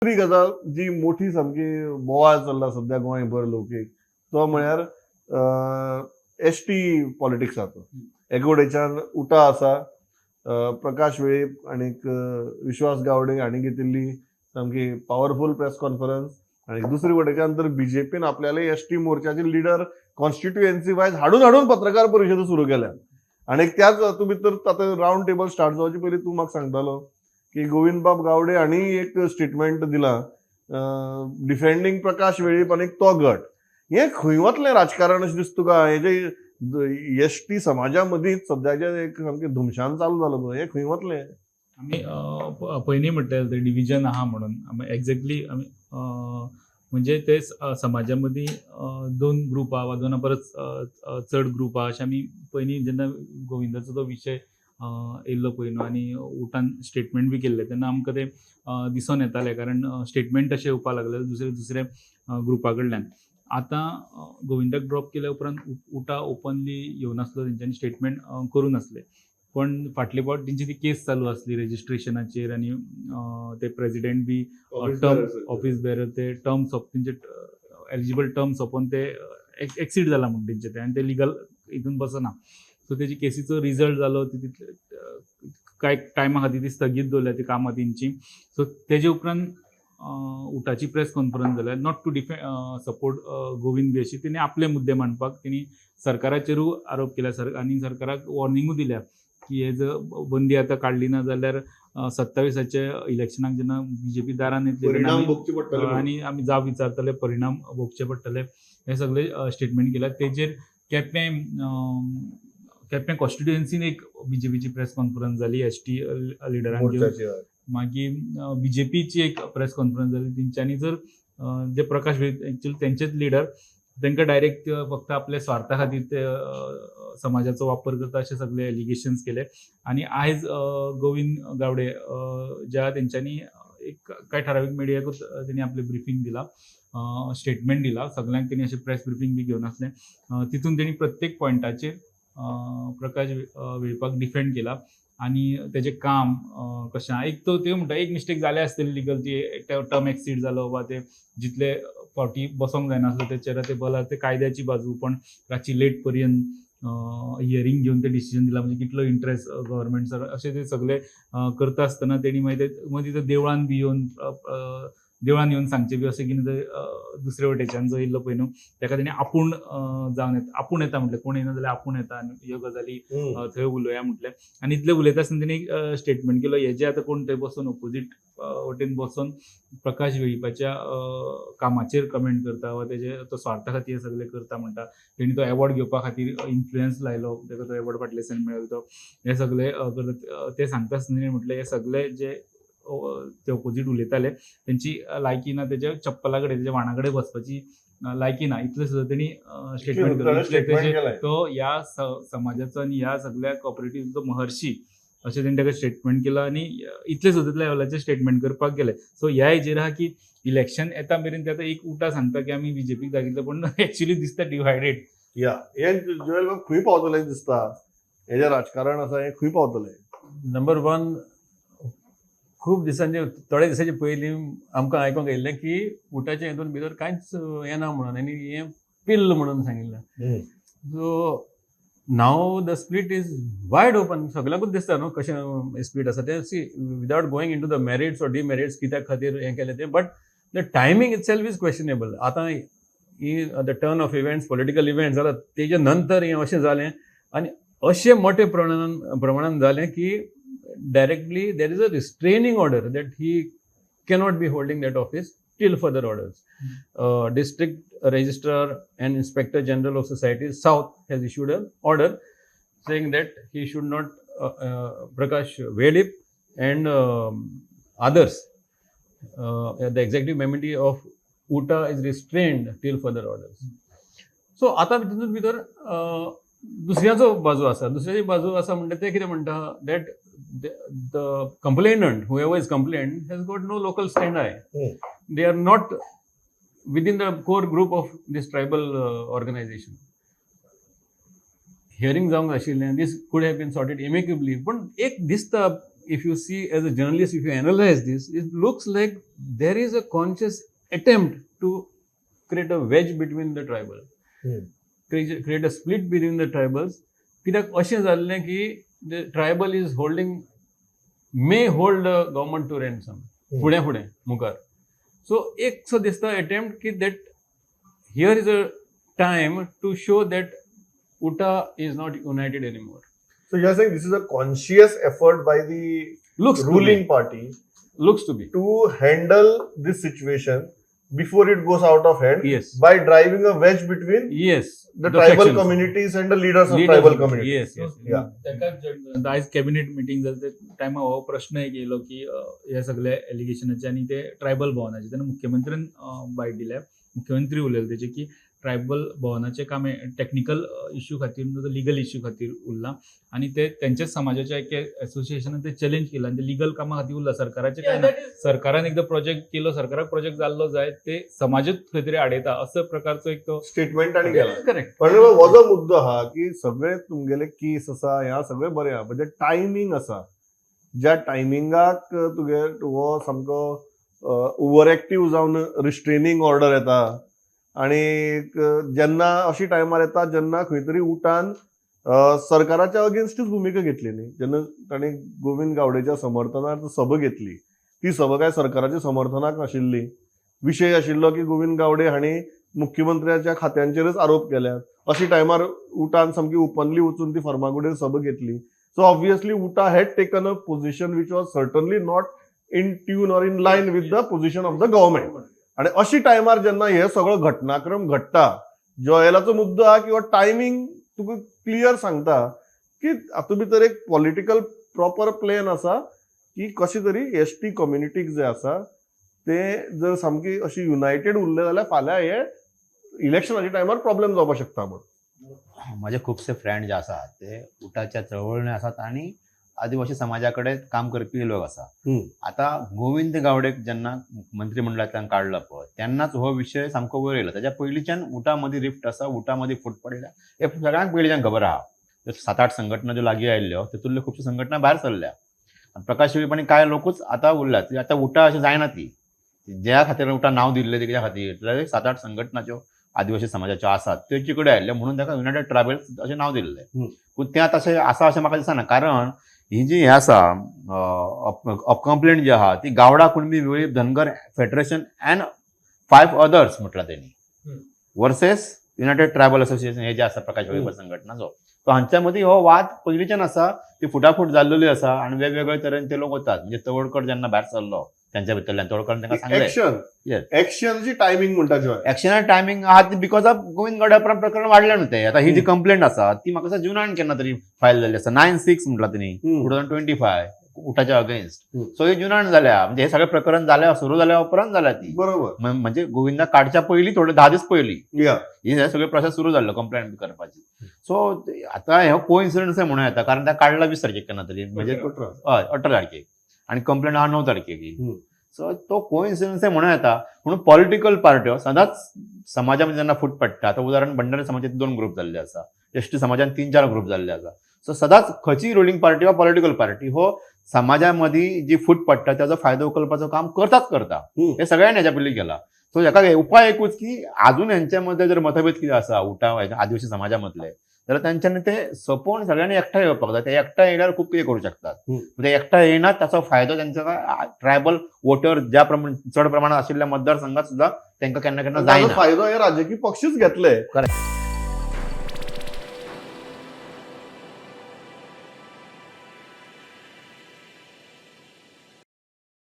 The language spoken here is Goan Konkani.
दुसरी गजाल जी मोठी सामकी बोवाळ चल्ला सध्या गोंयभर लोकीक, तो म्हळ्यार एसटी पॉलिटिक्साचो. एकोडेच्यान उटा आसा, प्रकाश वेळीप आनीक विश्वास गावडे हांणी घेतिल्ली सामकी पावरफूल प्रेस कॉन्फरन्स, आनी दुसरी वटेच्यान तर बीजेपीन आपल्याले एसटी मोर्चाचे लिडर कॉन्स्टिट्युएन्सी वायज हाडून हाडून पत्रकार परिशद सुरू केल्या. आनी त्याच तुमी तर आतां रावंड टेबल स्टार्ट जावचे पयलीं तूं म्हाका सांगतालो की गोविंदबाब गावडे हांणी एक स्टेटमेंट दिलां डिफेंडींग प्रकाश वेळीप आनी तो गट. हें खंय वतलें राजकारण अशें दिसता तुका? हें जे एसटी समाजा मदींच सद्याचें एक सामकें धुमशान चालू जालां पळय, हें खंय वतलें? आमी पयलीं म्हटलें तें डिविजन आहा म्हणून. आमी एक्झॅक्टली आमी म्हणजे ते समाजा मदीं दोन ग्रुप आहा वा दोना परस चड ग्रुप आहा अशें आमी पयलीं जेन्ना गोविंदाचो तो विशय येयल्लो पळय न्हू आनी उटान स्टेटमेंट बी केल्लें तेन्ना आमकां तें दिसोन येतालें, कारण स्टेटमेंट तशें येवपाक लागले दुसरे दुसरे ग्रुपा कडल्यान. आतां गोविंदाक ड्रॉप केल्या उपरांत उटा ओपनली येवनासलो, तेंच्यांनी स्टेटमेंट करूं नासलें, पण फाटले फावट तेंची ती केस चालू आसली रेजिस्ट्रेशनाचेर आनी ते प्रेजिडेंट बी टर्म ऑफिस बेरर ते टर्म सोप तेंचे एलिजिबल टर्म सोंपोवन ते एक्सीड जाला म्हूण तेंचे ते आनी ते लिगल हितून बसना. सो तेजी केसीचो रिजल्ट जालो, ती तितले कांय टायमा खातीर ती स्थगीत दवरल्या ती कामां तेंची. सो तेजे उपरांत उटाची प्रेस कॉन्फरन्स जाल्या, not to support Govind बी अशी तेणी आपले मुद्दे मांडपाक तेणी सरकाराचेरूय आरोप केला सर आनी सरकाराक वॉर्निंगूय दिल्या की हे जर बंदी आतां काडली ना जाल्यार 27आच्या इलेक्शनाक जेन्ना बीजेपी दारान येतली तेन्ना परिणाम भोगचे पडटले. आनी आमी जाब विचारतले, परिणाम भोगचे पडटले, हे सगळे स्टेटमेंट केल्या. तेजेर केपें केपें कॉन्स्टिट्युएन्सीन एक बीजेपीची प्रेस कॉन्फरन्स जाली एसटी लिडरांक घेवन. मोर्चाची. मागीर बीजेपीची एक प्रेस कॉन्फरन्स जाली, तेंच्यांनी जर जे प्रकाश वेळीप एक्चुअली तेंचेच लिडर, तांकां डायरेक्ट फक्त आपल्या स्वार्था खातीर ते समाजाचो वापर करता अशे सगळे एलिगेशन्स केले. आनी आयज गोविंद गावडे ज्या तेंच्यांनी एक कांय ठरावीक मिडियाकूच तेणी आपलें ब्रिफींग दिलां, स्टेटमेंट दिलां, सगळ्यांक तेणी अशें प्रेस ब्रिफींग बी घेवन आसलें, तितून तेणी प्रत्येक पॉयंटाचेर प्रकाश वेळीपाक डिफेंड केला आनी तेजें काम कशें आहा. एक तो त्यो म्हणटा एक मिस्टेक जाल्या आसतली लिगल, ती टर्म एक्सीड जालो वा ते जितले फावटी बसोंक जायनासलो तेचेर ते बलार ते कायद्याची बाजू, पण रातची लेट पर्यंत हियरींग घेवन ते डिसिजन दिला म्हणजे कितलो इंट्रस्ट गव्हर्मेंट सर अशें ते सगळे करता आसतना तेणी मागीर ते मदीं ते देवळान बी येवन देवळान येवन सांगचें बी अशें कितें ते दुसरे वटेच्यान जो येयल्लो पळय न्हू तेका तेणी आपूण जावन येता, आपूण येता म्हटलें, कोण येना जाल्यार आपूण येता आनी ह्यो गजाली थंय उलोवया म्हटलें. आनी इतलें उलयता आसतना तेणी एक स्टेटमेंट केलो, हेजे आतां कोण थंय बसून ओपोजीट वटेन बसून प्रकाश वेळीपाच्या कामाचेर कमेंट करता वा तेजे तो स्वार्था खातीर सगळें करता म्हणटा, तेणी तो एवॉर्ड घेवपा खातीर इन्फ्लुयन्स लायलो, तेका तो एवॉर्ड फाटले दिसांनी मेळ्ळो तो, हे सगळे करता. ते सांगता आसतना तेणी म्हटलें हे सगळे जे ते ओपोजीट उलयताले तेंची लायकी ना, तेच्या चप्पला कडेन तेच्या वाणा कडेन बसपाची लायकी ना, इतलें सुद्दां तेणी स्टेटमेंट केलें. तो ह्या समाजाचो आनी ह्या सगळ्या कॉपरेटिव्हचो महर्षी अशें तेणी ताका स्टेटमेंट केलां आनी इतलें सुद्दां लेवलाचें स्टेटमेंट करपाक गेले. सो ह्या हेजेर आहा की इलेक्शन येता मेरेन ते आतां एक उटा सांगता की आमी बीजेपीक दाखयतले, पूण एक्चुअली दिसता डिवायडेड. या हें जोएल बाब खंय पावतलें दिसता, हें जें राजकारण आसा हें खंय पावतलें? नंबर वन, खूब दिसांचे थोड्या दिसांचे पयलीं आमकां आयकोंक येयल्लें की उटाच्या हितून भितर कांयच येना म्हणून आनी हें पिल्ल म्हणून सांगिल्लें. So now the split is wide open, सगळ्यांकूच दिसता न्हू कशें स्प्लीट आसा तें. See, without going into the merits or demerits कित्याक खातीर हें केलें तें, but the timing itself is questionable. आतां ही the turn of events, political events जाल्यार तेजे नंतर हें अशें जालें आनी अशें मोठे प्रमाणान जालें की directly there is a restraining order that he cannot be holding that office till further orders. District Registrar and Inspector General of Societies South has issued an order saying that he should not, Prakash Velip and others, the executive committee of UTA is restrained till further orders. So आता तितून भितर दुसऱ्याचो बाजू आसा, दुसऱ्याची बाजू आसा म्हणटा ते कितें म्हणटा that the complainant, whoever is complained, has got no local stand I. They are not within the core group of this tribal organization. Hearing जावंक आशिल्लें, this could have been sorted amicably. पूण एक दिसता if you see as a journalist, if you analyze this, it looks like there is a conscious attempt to create a wedge between the tribal, create a split between the tribals. कित्याक अशें जाल्लें की the tribal is holding, may hold the government to ransom फुडें फुडें मुखार. सो एक सो दिसता अटेम्प्ट की that here is a time to show that UTA is not united anymore. So you are saying this is a conscious effort by the looks ruling party looks to be to handle this situation before it goes out of hand yes by driving a wedge between yes the tribal communities and the leaders of tribal communities. Yes yes. Yeah. ताकाच आयज कॅबिनेट मिटींग जालें ते टायमार हो प्रश्न एक येयलो की हे सगळे एलिगेशनाचे आनी ते ट्रायबल भवनाचे. तेन्ना मुख्यमंत्र्यान बायट दिल्या, मुख्यमंत्री उलयले तेजे की ट्रायबल भवनाचें काम टॅक्निकल इश्यू खातीर, लिगल इश्यू खातीर उरलां आनी ते तेंच्याच समाजाच्या एके एसोसिएशनान ते चॅलेंज केलां आनी ते लिगल कामां खातीर उरलां. सरकाराचें काय ना, सरकारान एकदां प्रोजेक्ट केलो, सरकाराक प्रोजेक्ट जाल्लो जाय, ते समाजूच खंय तरी आडयता असो प्रकारचो एक तो स्टेटमेंट तांणी केला. करेक्ट. पण हो जो मुद्दो आहा की सगळे तुमगेले केस आसा ह्या सगळे बरें आहा, म्हणजे टायमींग आसा, ज्या टायमिंगाक तुगे हो सामको ओवर एक्टीव जावन रिस्ट्रेनिंग ऑर्डर येता आनी जेन्ना अशी टायमार येता जेन्ना खंय तरी उटान सरकाराच्या अगेन्स्टूच भुमिका घेतली न्ही. जेन्ना तांणी गोविंद गावडेच्या समर्थनार्थ सभा घेतली, ती सभा काय सरकाराच्या समर्थनाक नाशिल्ली. विशय आशिल्लो की गोविंद गावडे हांणी मुख्यमंत्र्याच्या खात्यांचेरच आरोप केल्यात. अशी टायमार उटान सामकी ओपनली वचून ती फर्मागुडीर सभा घेतली. So obviously UTA had taken a position which was certainly not in tune or in line with the position of the government. आनी अशी टायमार जेन्ना हे सगळो घटनाक्रम घडटा, जॉयलाचो मुद्दो आहा किंवा टायमींग तुका क्लियर सांगता की हातूंत भितर एक पॉलिटिकल प्रॉपर प्लॅन आसा की कशें तरी एस टी कम्युनिटीक जे आसा ते जर सामकी अशी युनायटेड उरले जाल्यार फाल्यां हे इलेक्शनाच्या टायमार प्रॉब्लेम जावपाक शकता म्हूण. म्हजे खुबशे फ्रेंड जे आसात ते उटाच्या चळवळीन आसात आनी आदिवासी समाजा कडेन काम करपी लोक आसा. आतां गोविंद गावडेक जेन्ना मंत्रिमंडळांतल्यान काडलो पळय तेन्नाच हो विशय सामको वयर येयलो. ताच्या पयलींच्यान उटा मदीं रिफ्ट आसा, उटा मदीं फूट पडल्या हे सगळ्यांक पयलींच्यान खबर आहा. 7-8 संघटना ज्यो लागीं आयिल्ल्यो तितूंतल्यो खुबश्यो संघटना भायर सरल्या. प्रकाश वेळीप आनी कांय लोकूच आतां उरल्यात. आतां उटा अशें जायना ती ज्या खातीर उटा नांव दिल्लें तेच्या खातीर जाल्यार 7-8 संघटना ज्यो आदिवासी समाजाच्यो आसात तेचे कडेन आयिल्ले म्हणून ताका युनायटेड ट्रायबल्स अशें नांव दिल्लें. पूण तें आतां अशें आसा अशें म्हाका दिसना, कारण ही जी हें आसा कंप्लेंट जी आहा ती Gawda Kunbi Velip Dhangar federation and 5 others म्हटलां तेणी वर्सेस युनायटेड ट्रायबल असोसिएशन हे जे आसा प्रकाश वेळीप संघटनाचो. सो हांच्या मदीं हो वाद पयलींच्यान आसा, ती फुटाफूट जाल्लेली आसा आनी वेगवेगळे तरेन ते लोक वतात. म्हणजे तवडकर जेन्ना भायर सरलो त्यांच्या भितरल्यान तवडकर तांकां सांगलें एक्शन एक्शनची टायमिंग म्हणटा जॉय, एक्शना टायमिंग आहा ती because of Govind Gawde उपरांत प्रकरण वाडलें न्हू तें. आतां ही जी कंप्लेंट आसा ती म्हाका दिसता जुनान केन्ना तरी फायल जाल्ली आसा. 9/6 म्हटलां तेणी 2025 उटाच्या अगेन्स्ट. सो हे जुनान जाल्या, म्हणजे हे सगळें प्रकरण जाल्या सुरू जाल्या उपरांत जाल्या ती. बरोबर, म्हणजे गोविंदा काडच्या पयलीं थोडे 10 दीस पयलीं हे सगळे प्रोसेस सुरू जाल्लो कंप्लेंट करपाची. सो आतां हो कोइन्सिडन्स म्हणूं येता, कारण त्या काडला 20 तारखेक केन्ना तरी, म्हणजे हय 18 तारखेक आनी कंप्लेंट आहा 9 तारखेक. सो तो कोइन्सिडन्स म्हणूं येता. म्हणून पॉलिटिकल पार्ट्यो सदांच समाजामध्ये जेन्ना फूट पडटा, आतां उदाहरण भंडारी समाजाचे 2 ग्रुप जाल्ले आसा, एस टी समाजान 3-4 ग्रुप जाल्ले आसा. सो सदांच खंयची रुलिंग पार्टी वा पॉलिटिकल पार्टी हो समाजा मदीं जी फूट पडटा ताचो फायदो उखलपाचो काम करताच करता. हे सगळ्यांनी हेच्या पयलीं केलां. सो हेका उपाय एकूच की आजून हेंच्या मदें जर मतभेद कितें आसा उटा आदिवासी समाजा मदले जाल्यार तेंच्यांनी ते सोंपोवन सगळ्यांनी एकठांय येवपाक जाय. ते एकठांय येयल्यार खूब कितें करूं शकतात. म्हणजे एकठांय येयना ताचो फायदो तेंच्या ट्रायबल वोटर ज्या प्रमाण चड प्रमाणात आशिल्ल्या मतदारसंघात सुद्दां तेंकां केन्ना केन्ना जायना. फायदो हे राजकीय पक्षूच घेतले. करेक्ट.